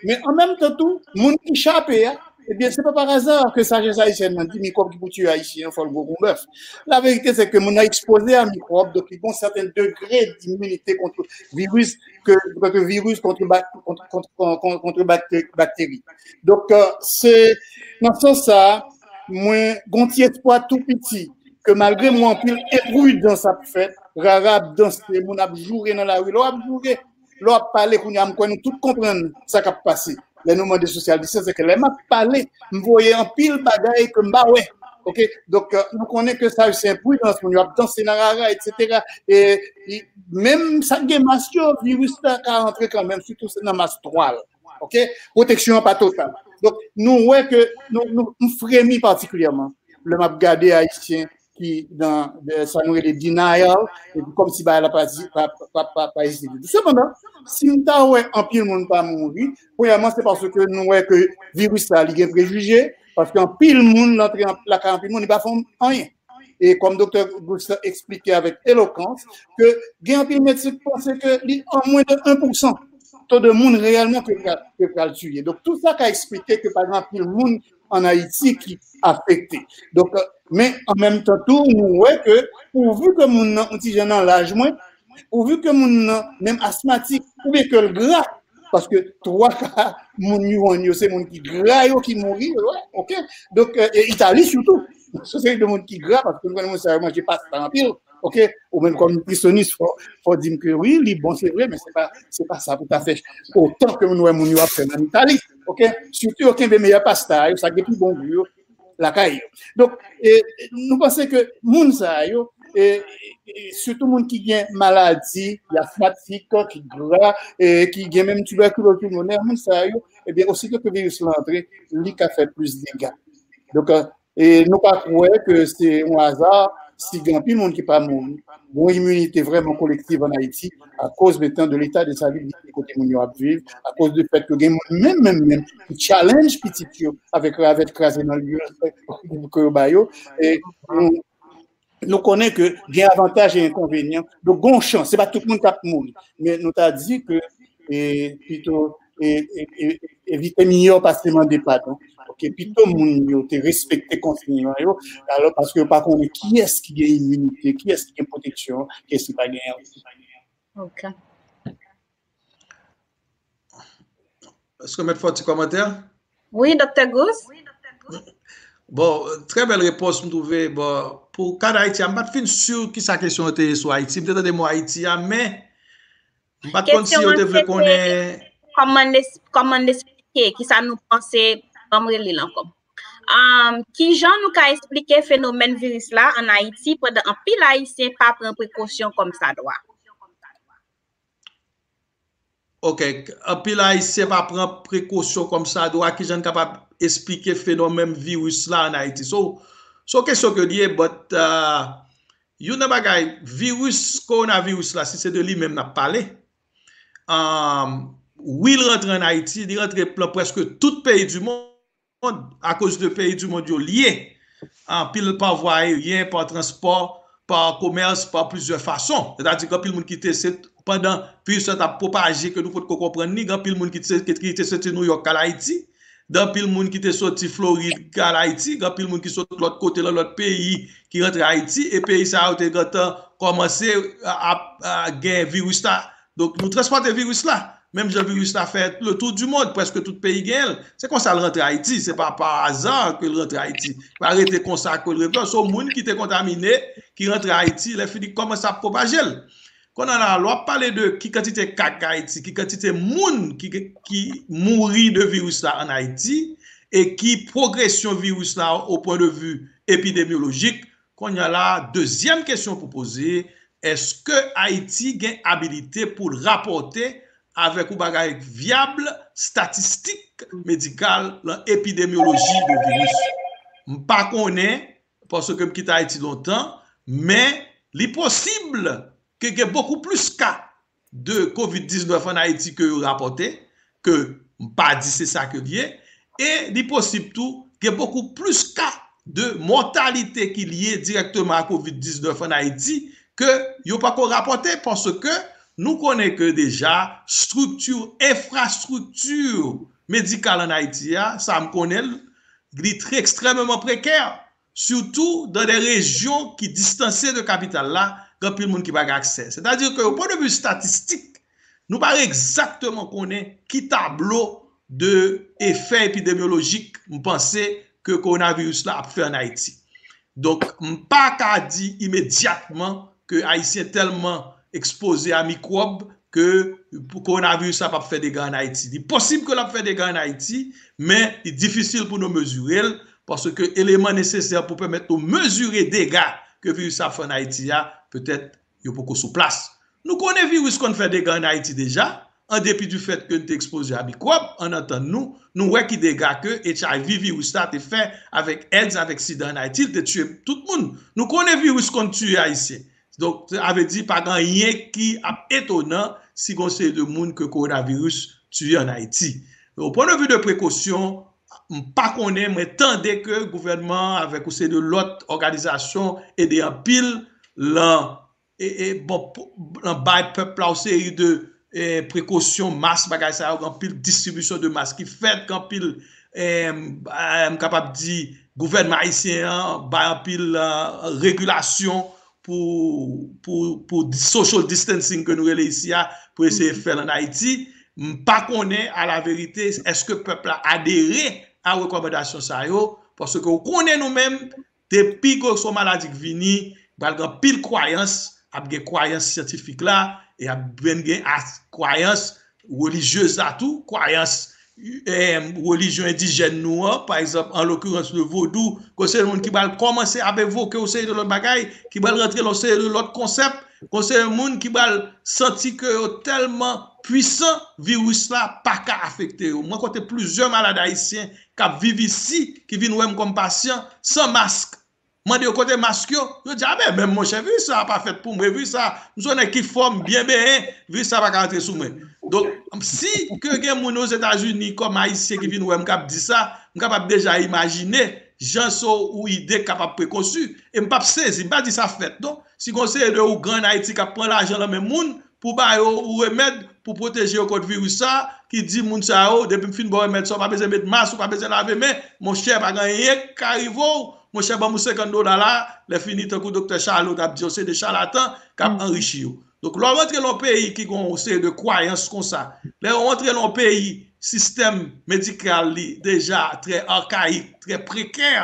Men an menm tan tou, moun ki chape a, ebyen, se pa pa aza ke sajès ayisyèn nan di mikwòb ki pou tiye Ayisyen an fò l gwo kon bèf. Laverite se ke moun nan ekspoze a mikwòb, donk li gen yon sèten degre diminite kont viris, ke, kont viris, kont, kont, kont, kont bakteri. Donk, se nan sans sa a, mwen gen yon ti espwa tou piti ke malgre m wè anpil enpridans ap fèt, rara ap danse, moun ap joure nan lari. Lè w ap joure, lè w ap pale kounye a, m kwè nou tout konprann sa k ap pase. Lè nou mande social distance, se ke lè m ap pale, m voye anpil bagay ke m pa wè. Ok? Donk, nou konnen ke sa yo se enpridans, moun yo ap danse nan rara, etsetera. E menm sa k gen mas yo, viris la ka antre kanmenm, sitou se nan mas twal. Ok? Pwoteksyon an pa total. Donk, nou wè ke nou, nou, m fremi patikilyèman lè m ap gade Ayisyen ki nan sa nou rele denial, epi kòmsi bagay la pa, pa, pa, pa, pa egziste ditou. Sepandan, si m ta wè anpil moun pa mouri, premyèman, se paske nou wè ke viris la, li gen prejije, paske anpil moun, l antre lakay anpil moun, li pa fè anyen. E kòm Doktè Gous eksplike avèk elokans, ke gen anpil medsen ki panse ke li an mwen de en pousan to de moun reyèlman ke pral, ke pral tiye. Donk, tout sa ka eksplike ke pa gen anpil moun ann Ayiti ki afekte. Donk, men an menm tan tou, nou wè ke pouvi ke moun nan yon ti jan nan laj mwen, pouvi ke moun nan menm asmatik, oubyen ke l gra, paske twa ka moun yo, yo se moun ki gra yo ki mouri, ok? Donk, e Itali sitou, se yon seri de moun ki gra, paske nou konnen moun sa yo manje pasta anpil, ok? Ou menm kòm nitrisyonis, fò, fò di m ke wi, li bon, se vre, men se pa, se pa sa pou ta fè otan ke nou wè moun yo ap fè nan Itali, ok? Sitou yo kenbe meyè pasta yo, sa gen pi bon gou yo, lakay yo. Donk, e, nou panse ke moun sa yo, e, e, sitou moun ki gen maladi, y asmatik, ki gra, e, ki gen menm tibèkiloz pulmonè, moun sa yo, ebyen, osito ke viris la antre, li ka fè plis dega. Donk, e, nou pa kwè ke se yon aza si gen anpil moun ki pa mouri. Gon iminite vrèman kolektiv ann Ayiti akoz mentan de leta de salubrite kote moun yo ap viv, akoz de fèt ke gen moun menm, menm, menm ki challenge pitit yo avèk ravèt kraze nan lye ke yo ba yo. E nou, nou konnen ke gen avantaj e enkonvenyan. Donk, gon chans, se pa tout moun k ap mouri. Men nou ta di ke, e, pito, e, e, e, evite miyò pase mande padon. Ok, pito moun yo te respekte konsiy yo, alò, paske yo pa konnen kiyès ki gen iminite, kiyès ki gen pwoteksyon, kiyès ki pa genyen. Ok. Èske mèt fè yon ti kòmantè? Wi, Doktè Gousse. Bon, trè bèl repons m twouve. Bon, pou ka Dayiti a, m pa t fin si ki sa kesyon an te ye sou Ayiti. M te tande mo Ayiti a, men m pa t konn si yo te vle konnen. Kòman n esplike, ki sa nou panse, ban m rele l ankò. Um, ki jan nou ka esplike fenomèn viris la ann Ayiti pandan anpil Ayisyen pa pran prekosyon kòm sa dwa? Ok, anpil Ayisyen pa pran prekosyon kòm sa dwa, ki jan n kapab esplike fenomèn viris la ann Ayiti? So, so kesyon ke l ye, but uh, youn nan bagay, viris, kowonaviris la, si se de li menm n ap pale, um, wi, l rantre ann Ayiti, li rantre lan prèske tout peyi di monn, akoz de peyi di monn yo lye, anpil pa vwa ayeryen, pa transpò, pa komès, pa plizyè fason. Sètadi gen anpil moun ki te, se pandan viris la t ap pwopaje ke nou potko konprann li, gen anpil moun ki te, ki te soti Nouyòk k al Ayiti, gen anpil moun ki te soti Florid k al Ayiti, gen anpil moun ki sot lòt kote lan lòt peyi ki rantre Ayiti, e peyi sa yo te gentan kòmanse ap gen viris la. Donk, nou transpòte viris la. Menm jan viris la fè le tour du monde, prèske tout peyi genyen l. Se konsa l rantre Ayiti, se pa pa aza ke l rantre Ayiti. Pa rete konsa ke l revle. Se yon moun ki te kontamine, ki rantre Ayiti, lè fini kòmanse ap pwopaje l. Kounye a la, lè w ap pale de ki kantite ka k gen Ayiti, ki kantite moun ki, ki mouri de viris la ann Ayiti, e ki pwogresyon viris la o pwen de vi epidemyolojik, kounye a la, dezyèm kesyon pou poze, èske Ayiti gen abilite pou l rapòte avèk yon bagay vyab, statistik medikal lan epidemyoloji de viris? M pa konnen, paske m kite Ayiti lontan, men li posib ke gen bokou plis ka de kovid diznèf ann Ayiti ke yo rapòte, ke m pa di se sa ke l ye, e li posib tou gen bokou plis ka de mòtalite ki lye dirèkteman a kovid diznèf ann Ayiti ke yo pako rapòte, paske nou konnen ke deja estrikti, enfrastrikti medikal ann Ayiti a, sa m konnen l, li trè ekstrèmeman prekè. Sitou dan de rejyon ki distanse de kapital la, gen anpil moun ki pa gen aksè. Sètadi ke, o pwen de vi estatistik, nou pa egzakteman konnen ki tablo de efè epidemyolojik m panse ke kowonaviris la ap fè ann Ayiti. Donk, m pa ka di imedyatman ke Ayisyen tèlman ekspoze a mikwòb ke kowonaviris la p ap fè dega ann Ayiti. Li posib ke l ap fè dega ann Ayiti, men li difisil pou nou mezire l, paske eleman nesesè pou pèmèt nou mezire dega ke viris la ap fè ann Ayiti a, petèt yo poko sou plas. Nou konnen viris konn fè dega ann Ayiti deja, an depi du fèt ke n te ekspoze a mikwòb, ann antann nou, nou wè ki dega ke H I V viris la te fè avèk AIDS, avèk sida ann Ayiti, li te tiye tout moun. Nou konnen viris konn tiye Ayisyen. Donk, sa vle di, pa gen anyen ki ap etonan si gon seri de moun ke kowonaviris tiye ann Ayiti. O pwen de vi de prekosyon, m pa konnen, mwen tande ke gouvènman avèk yon seri de lòt òganizasyon ede anpil lan, e, e, bon, pou, lan bay pèp la yon seri de, e, prekosyon, mas, bagay sa yo, gen anpil distribisyon de mas ki fèt, gen anpil, e, m kapab di, gouvènman ayisyen an bay anpil, e, regilasyon pou, pou, pou social distancing ke nou rele isi a, pou eseye fè l ann Ayiti. M pa konnen, a la verite, èske pèp la adere a rekòmandasyon sa yo, paske ou konnen nou menm, depi ke se yon maladi k vini, pral gen anpil kwayans, ap gen kwayans syantifik la, e ap vin gen kwayans relijyez la tou, kwayans eh, relijyon endijèn nou an, pa egzanp, an lokirans le vodou, ke se moun ki pral kòmanse ap evoke yon seri de lòt bagay, ki pral rantre nan yon seri de lòt konsèp, ke se moun ki pral santi ke yo tèlman pwisan, viris la pa ka afekte yo. Mwen kote plizyè malad ayisyen k ap viv isi, ki vin wè m kòm pasyan, san mask. Mande yo kote mask yo, yo di, "A ben, men monchè, viris sa pa fèt pou mwen, viris sa, m sonn ki fò m byen benyen, viris sa pa ka rantre sou mwen." Donk, si ke gen moun Ozetazini kòm ayisyen ki vin wè m k ap di sa, m kapab deja imajine jan se yon ide k kapab prekonsi, e m p ap sezi, m pa di sa fèt, non. Si gon seri de ougan ann Ayiti k ap pran lajan nan men moun, pou ba yo yon remèd pou pwoteje yo kont viris sa, ki di moun sa yo, depi m fin ba w remèd sa, w pa bezwen met mas, ou pa bezwen lave men, monchè, pa gen anyen k ka rive w, monchè, ban m yon senkant dola la, lè fini, tankou Doktè Charlot ap di yo, se de chalatan k ap anrichi yo. Donk, lè w rantre nan yon peyi ki gen yon seri de kwayans konsa, lè w rantre nan yon peyi, sistèm medikal li deja trè arkayik, trè prekè,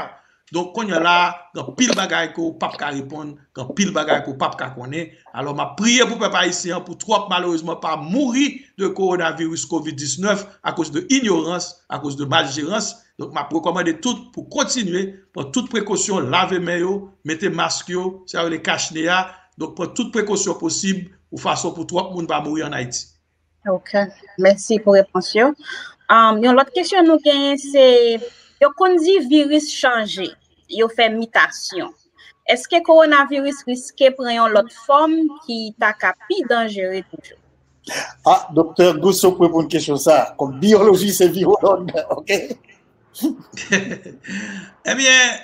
donk, kounye a la, gen anpil bagay ke w p ap ka reponn, gen anpil bagay ke w p ap ka konnen. Alò, m ap priye pou pèp ayisyen an, pou twòp, malerezman, pa mouri de kowonaviris kovid diznèf akoz de inyorans, akoz de maljerans. Donk, m ap rekòmande tout pou kontinye pran tout prekosyon, lave men yo, mete mask yo, sa yo rele kach ne a. Donk, pran tout prekosyon posib, yon fason pou twòp moun pa mouri ann Ayiti. Ok. Mèsi pou repons yo. Um, yon lòt kesyon nou genyen, se, yo konn di viris chanje, yo fè mitasyon. Èske kowonaviris riske pran yon lòt fòm ki ta ka pi danjere toujou? Ah, Doktè Gousse, ou reponn kesyon sa. Kòm biyoloji, se viwològ, ok? Ebyen,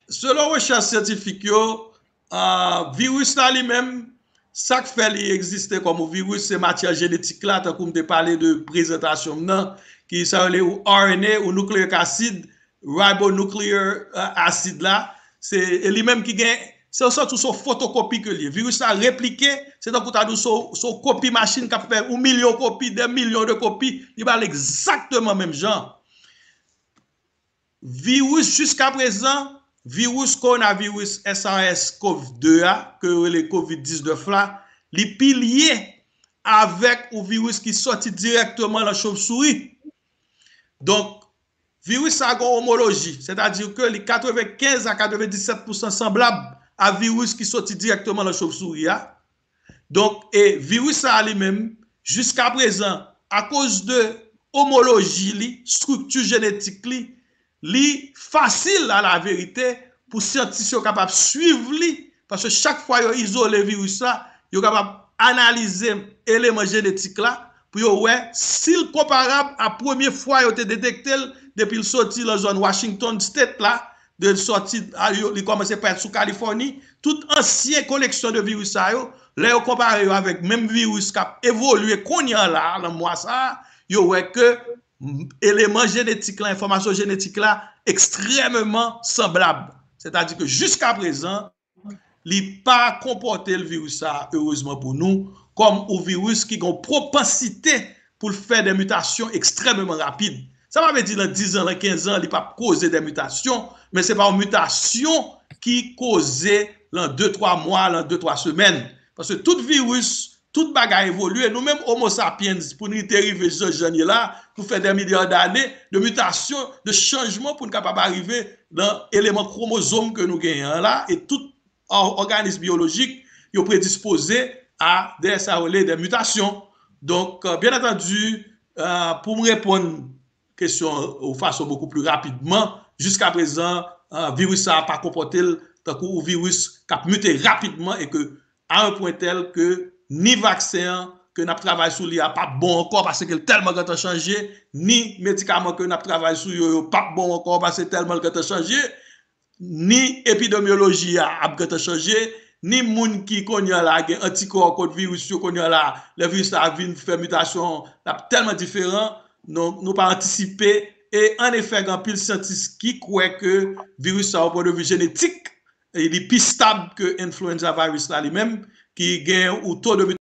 selon rechèch syantifik yo, uh, viris la li menm, sa k fè li egziste kòm yon viris, se matyè jenetik la, tankou m te pale de prezantasyon m nan, ki sa rele ou R N A, ou nucleic acid, ribonuclear uh, acid la, se e li menm ki gen, se yon sòt ou se yon fotokopi ke li ye. Viris la replike, se tankou ta di w se yon kopi machin k ap fè yon milyon kopi, de milyon de kopi, li ba l egzakteman menm jan. Viris jiska prezan, viris kowonaviris S A R S cov de a, ke yo rele kovid diznèf la, li pi lye avèk yon viris ki sòti dirèkteman nan chofsouri. Donk, viris sa gen omoloji, sètadi ke li katrevenkenz a katrevendisèt pousan sanblab a viris ki sòti dirèkteman nan chofsouri a. Donk, e viris sa a li menm, jiska prezan, akoz de omoloji li, estrikti jenetik li, li fasil a la verite pou syantis yo kapab swiv li, paske chak fwa yo izole viris la, yo kapab analize eleman jenetik la pou yo wè si l konparab a premye fwa yo te detekte l depi l soti nan zòn Washington State la, de sòti, li kòmanse parèt sou Kalifòni, tout ansyen koleksyon de viris sa yo, lè yo konpare yo avèk menm viris k ap evolye kounye a la, nan mwa sa a, yo wè ke eleman jenetik la, enfòmasyon jenetik la, ekstrèmeman sanblab. Sètadi ke jiska prezan, li pa konpòte l viris sa a, erezman pou nou, kòm yon viris ki gen yon pwopansite pou l fè de mitasyon ekstrèmeman rapid. Sa pa vle di nan diz an, nan kenz an, li p ap koze de mitasyon, men se pa yon mitasyon ki koze nan de, twa mwa, nan de, twa semèn. Paske tout viris, tout bagay evolye. Nou menm Homo sapiens, pou n te rive jan, jan n ye la, pou fè de milya dane, de mitasyon, de chanjman pou n kapab arive nan eleman kwomozòm ke nou genyen an la, e tout òganis biyolojik, yo predispoze a de sa yo rele de mitasyon. Donk, byen antandi, pou m reponn kesyon ou fason bokou pli rapidman, jiska prezan, viris sa a pa konpòte l tankou yon viris k ap mite rapidman e ke a yon pwen tèl ke ni vaksen an ke n ap travay sou li a p ap bon ankò paske l tèlman gentan chanje, ni medikaman ke n ap travay sou yo, yo p ap bon ankò paske tèlman l gentan chanje, ni epidemyoloji a ap gentan chanje, ni moun ki kounye a la gen antikò kont viris yo kounye a la, lè viris la vin fè mitasyon, l ap tèlman diferan, nou, nou pa antisipe, e annefè, gen anpil syantis ki kwè ke viris sa, o pwen de vi jenetik, li pi stab ke enflwenza viris la li menm, ki gen yon to de